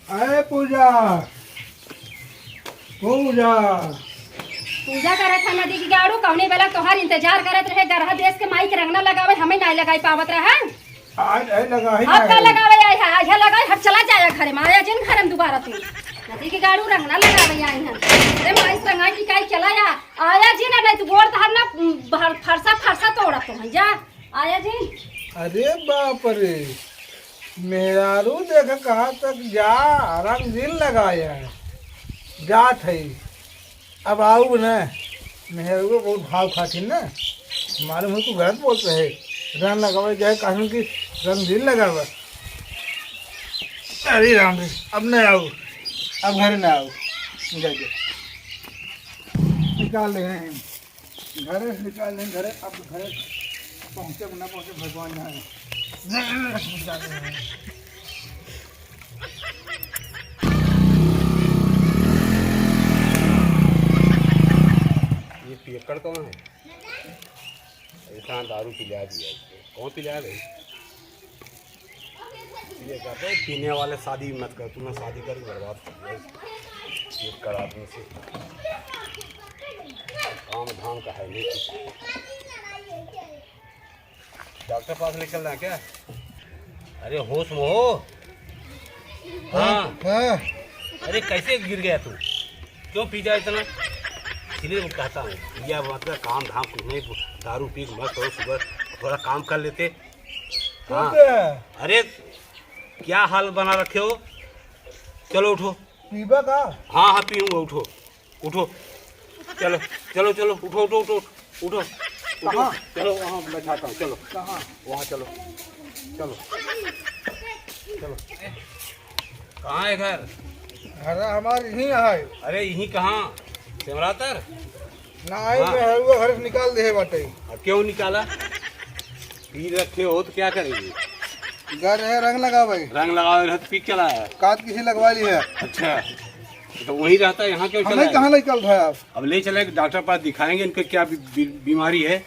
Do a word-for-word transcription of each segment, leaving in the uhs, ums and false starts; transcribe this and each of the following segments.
अरे पूजा, पूजा। पूजा करत है नदी के गाड़ू, कौने बेला तोहार इंतजार करत रहे, गरहा देश के माई के रंगना लगावे, हमें नाई लगाई पावत रहे। आज है लगा ही अब का नहीं। लगावे आई है, आज है लगाई, हट चला जाया घरे में, आया जिन घरे में दोबारा तू। नदी के गाड़ू रंगना लगावे आई है। अरे माई से रंगाई की काई चला या, आया जिन, नहीं तू गोड़ तहार ना, भर-, फरसा, फरसा तोड़त हो, जा। आया जी। अरे बाप रे, मेहरारू देख कहाँ तक जा, रंग दिन लगाया है। जात है, अब आऊ न, मेहरारू बहुत भाव खातिर न, मालूम हो तू गलत बोलत रहे, रंग लगावे जाए, कहूँ कि रंग दिन लगावे। अरे राम रे, अब न आऊ, अब घर न आऊ, जा, जा। निकाल ले हैं। घरे से निकाल दें, घरे, अब घरे पहुँचे कि ना पहुँचे, भगवान जाने। ये पियक्कड़ कौन है? ऐसा दारू पिला दिया इसको। कौन पिलाया भाई? ये कहते हैं, पीने वाले शादी मत कर, तूने शादी करके बर्बाद कर दिया। ये कर आदमी से काम धाम का है नहीं कुछ। डॉक्टर पास ले चलना है क्या? अरे होश में हो। हाँ। हाँ। अरे कैसे गिर गया तू? क्यों पी जा इतना? इसलिए मैं कहता हूँ, भैया मतलब काम धाम कुछ नहीं, दारू पी के मस्त हो, सुबह थोड़ा काम कर लेते। हाँ। अरे क्या हाल बना रखे हो? चलो उठो। पीबा का? हाँ, हाँ, पीऊँगा, उठो, उठो, चलो, चलो, चलो, उठो, उठो, उठो, उठो, उठो, कहाँ? चलो, वहाँ बैठाता हूँ, चलो, कहाँ? वहाँ चलो, चलो, चलो। कहाँ है घर? घर हमार यहीं है। अरे, यहीं कहाँ? सेमरातर? ना आई, हाँ। मैं हरुआ घर से निकाल दे बाटे। अब क्यों निकाला? पी रखे हो तो क्या करेंगे? घर है, रंग लगावे। रंग लगावे रहे तो पी चला है। काट किसी लगवा ली है। अच्छा, तो वहीं रहता है, यहाँ क्यों चला हमें है? कहाँ ले चल रहा है आप? अब ले चले डॉक्टर पास दिखाएंगे, इनका क्या बी-, बी-, बीमारी है।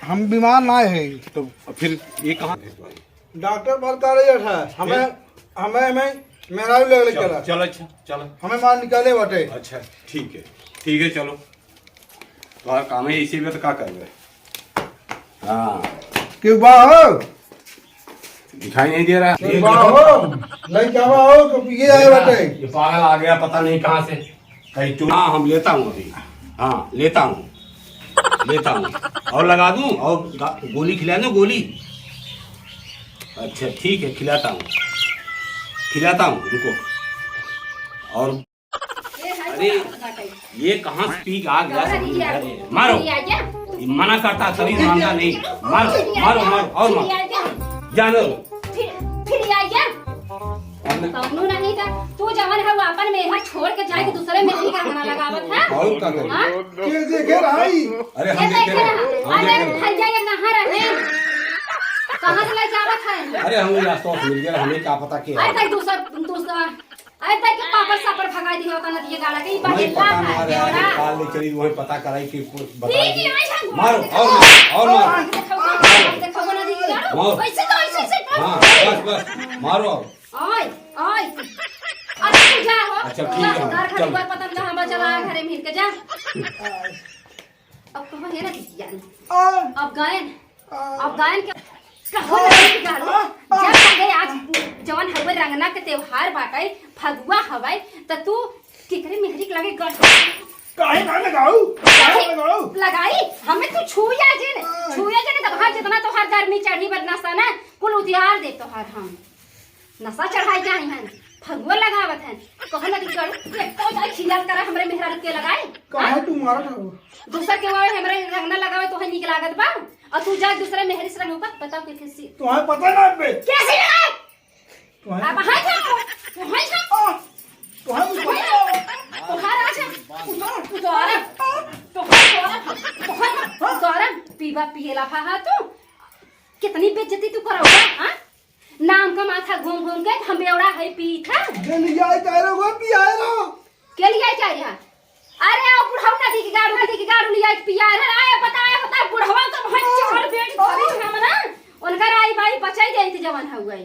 हम बीमार ना है। तो फिर ये कहाँ? डॉक्टर पास का ले जाता है? हमें, फिर? हमें, हमें मेहरारू ले, ले चलो, चला। चलो, अच्छा, चलो। हमें मार निकाले बाटे। अच्छा, ठीक है, ठीक है, चलो। तोहार काम है इसी में, तो का करबे? हाँ। क्यों बा हो? दिखाई नहीं दे रहा। क्यों बा हो? नहीं क्या बा हो? तो ये आए बाटे। ये पागल आ गया, पता नहीं कहाँ से। कहीं चुना, हम लेता हूँ अभी। हाँ, लेता हूँ, लेता हूँ। और लगा दूँ? और गा-, गोली खिला दूँ, गोली? अच्छा, ठीक है, खिलाता हूँ, खिलाता हूँ, रुको। और अरे, ये कहाँ से पी के आ गया समझ में? अरे, मारो। ये मना करता, तभी मानता नहीं। मारो, मारो, मारो, और मारो। जानो। फिर, फिर ये आ गया? हमने कौनो नहीं था। तू जवन है, वो अपन मेहर छोड़ के जाए के दूसरे मेहर का खाना लगावत है। और का करी? हाँ? के देखे रहा ही? अरे, हम ये देखे देखे रहा। रहा। हम अरे, देखे रहा। भैया, ये कहाँ रहे? कहाँ से लेके आवत है? अरे, हम ये आसपास मिल गया, हमें क्या पता क्या है। अरे, दूसर, दूसरा। अरे, तै के पापड़ सापड़ भगा दी होता नदिया गाड़ा के, ई हमें बहेला पता ना है, रहा है, बेवड़ा। काल ले चली, वही पता कराई कि कुछ बताई पी दी। के आई हम। मारो, और मारो, और मारो। आज देखो, आज देखो, नदी की गाड़ो। मारो। ऐसे तो, ऐसे, ऐसे, हाँ, बस, बस, मारो। ओए, ओए। अब तू जा हो। अच्छा, ठीक है, सुधार घर चल। दुआर पता नहीं कहाँ बचला है, घरे में हिल के जा। अब कहाँ है ना दीदी जान? आ। अब गायन, आ। अब गायन के कहो आ। ना कि गाड़ू। आ। आ। जब तक आज जवन हवे रंगना के त्योहार बाटे, फगुआ हवे, त तू केकरे मेहरी के लगे गड़ काहे ना लगाऊ? काहे काहे ना लगाऊ? लगाई? हमें तू छुया जे ने, आ। छुया जे ने, तब हाँ जितना तोहार गर्मी चढ़ी बदनासा ना, कुल उतार दे तोहार हम। नशा चढ़ाई जाई हन, फगुआ लगावत हन। कहो ना कि गड़ू, एक तो जाई खियाल करा हमरे मेहरारू के लगाई। काहे हाँ? तू मारत हो? दूसर के वो हमरे रंगना लगावे तोहे नीक लागत बा? और तू जा दूसरे मेहरी से रंग ऊपर, बताओ के कैसी? तुम्हें पता ना बे। कैसी है? तुम्हें अब हाँ जाओ, हाँ जाओ। आ, तुम्हें कुछ पता है? तोहार आज, तोहार, तोहार, तोहार, तोहार, पीबा पिएला फा, हाँ तू? कितनी बेइज्जती तू कराओगा, हाँ? नाम का माथा घूम घूम के हम बेवड़ा है पीत है। के लिया है, चाहे रहो, पियाए रहो। के लिया है, चाहे रहा? अरे, आओ बुढ़ऊ नदी के गाड़ू, नदी के गाड़ू लिया है, पियाए रहा। आए, बताए, बता, बुढ़वा का भाई चोर बेटी धरी हम ना। उनका राई बाई बचाई देती जवन है वही।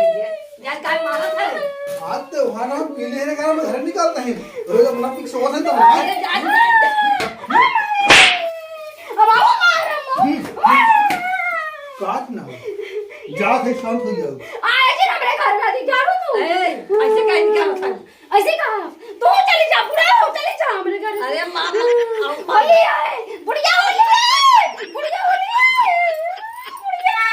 भैया। जान का मारत है? आज त्योहार हम पीले रे गाँव में घर निकालते हैं। रोज अपना पिक सोवत है तो मार। अरे, जान, जान, जान। अब आओ मार हम। हम्म, हम्म। काट ना हो। जात है, शांत हो जाओ। आए जी हमरे घर ना दी, जाड़ू तू। ए, ऐसे काहे निकालत है? ऐसे कहा, "तू चली जा, बुढ़ा हो, चली जा हमरे घर से।" अरे मामा, आओ, मामा। होली है, बुढ़िया होली है, बुढ़िया होली है, बुढ़िया।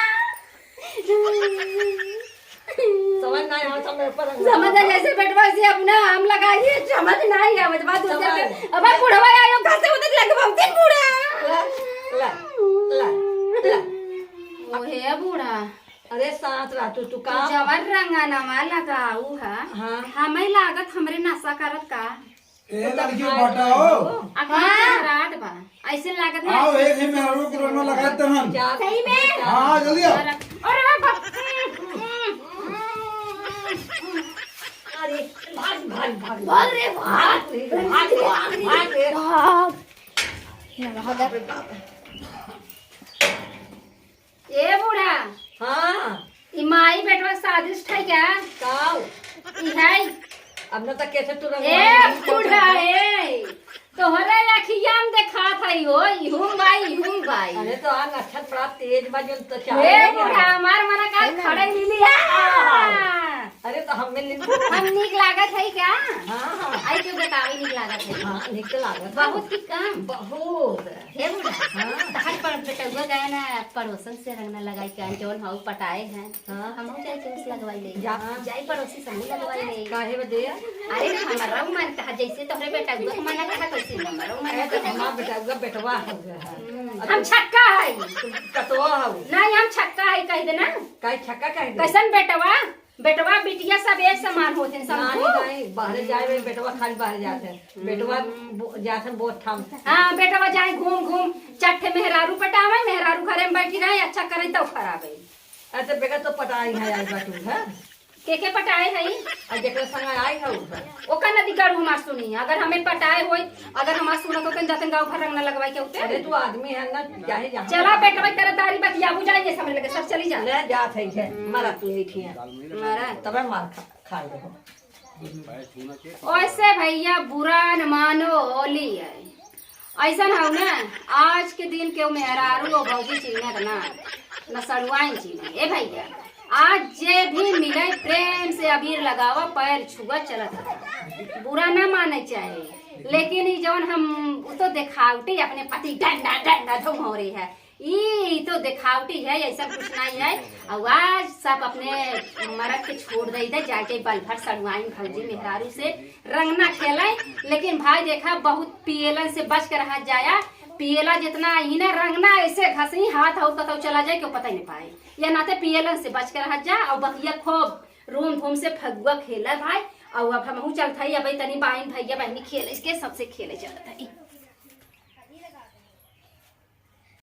समझ ना आवत, हम ऊपर रंग समझ ना, जैसे बेटवा से अपना हम लगाइए, समझ ना ही आवत बात, दूसरे समझ। के, अब बुढ़वा आयो, घर से उधर लगे, बहुत दिन बूढ़ा। ला, ला, ला, ला। ओहे बूढ़ा। अरे साथ रह तू, तू तू का? जवन रंगनवा लगाऊ ह, हाँ। हमें लागत हमरे नशा करत का? ए तो लड़की भाई बटाओ। अखनी हाँ। रात बा, ऐसे लागत है। आओ, एक ही मेहरारू के रंगवा लगाए तहन। जा, सही में? जा। हाँ, जल्दी आओ। अरे, अरे बाप। अरे, भाग, भाग, भाग। भाग रे, भाग। भाग रे, भाग रे, भाग रे। भाग। ए बूढ़ा। हाँ। ई माई बेटवा सादिस्ट है क्या? काऊ? ई है। अब न त कैसे तू रंगवा ए बूढ़ा, ए। तोहरे अखिया में देखात है हो, इहुम बाई, इहुम बाई। अरे तो आग अच्छा बड़ा तेज बा, जो तो ए चाहे बूढ़ा, हमार मना का खड़े मिली है। हाँ। अरे तो हमें लिख हम नीक लागत है क्या? हाँ, हाँ। आई क्यों बतावे नीक लागत है? हाँ, नीक तो लागत है। बहुत की कम? बहुत। हे बूढ़ा, हाँ। तहार पर बेटउआ गए ना, पड़ोसन से रंगना लगाई के आन, जौन हऊ पटाए हैं। हाँ। हमहू जाई के उस लगवाई ले। जा। जाई पड़ोसी समूह लगवाई ले। काहे बदे? अरे, हमारा मन कहा, जैसे तोहरे बेटउआ के मन कहा, कैसे हमारा मन अरे, तो कहा। हमार बेटउआ बेटवा हो गया है। हम्म। हम छक्का है। कतवा हो? नहीं, हम छक्का है, कह देना। काहे छक्का कह दे? कैसन बेटवा? बेटवा बिटिया सब एक समान होत हैं, समझू? नहीं, नहीं, बाहरे जाए में बेटवा खाली बाहरे जात है। हम्म। बेटवा बो-, जात है बहुत ठाम। हाँ, बेटवा जाए घूम घूम, चट्ठे मेहरारू पटावे, मेहरारू घरे में बैठी रहे, अच्छा करे तो खराब है। अच्छा, बेटा तो पटाई है, आई बा तू, है? के के पटाए है? आ जेकरे संग आई है उ है। ओकर नदी गढ़ू हमार सुनी, अगर हमें पटाए होई, अगर हमार सुनत होते न जाते गाँव भर रंगना लगवाई के उते। अरे तू आदमी है ना, चाहे जहाँ चला बेटवा, तेरा दारी बतिया बुझाइए, समझ लगे, सब चली जा। ले जात है, है। हम्म। मरा तू ही खिया। मरा। तबे मार खा, खा ले। ओइसे भइया बुरा न मानो, होली है। अइसन हउ ना, आज के दिन केहू मेहरारू अउ भौजी चिन्हत ना, न सड़ुआइन चिन्हे। ए भइया, आज जे भी मिले प्रेम से अबीर लगावा, पैर छुआ चलत रहा। बुरा ना माने चाहे, लेकिन ई जौन हम, उ तो देखावटी अपने पति डंडा डंडा धुमौरे है। ई, ई तो देखावटी है, ऐसा कुछ नहीं है। और आज सब अपने मरद के छोड़ दे दे, जाए के बल भर सड़ुआइन भौजी मेहरारू से रंगना खेले। लेकिन भाई देखा, बहुत पियलन से बच के रहा जाया। पियला जितना ही ना, रंगना ऐसे घसई हाथ और कतौ चला जाए, क्यों पता ही नहीं पाए। या नाते पियलन से बच के रहा जा और बतिया खूब रोम धोम से फगुआ खेला भाई। अउ अब हमहू चलत हई, अब तनी बाइन भैया बहिनी खेले के, सबसे खेले चलत हई।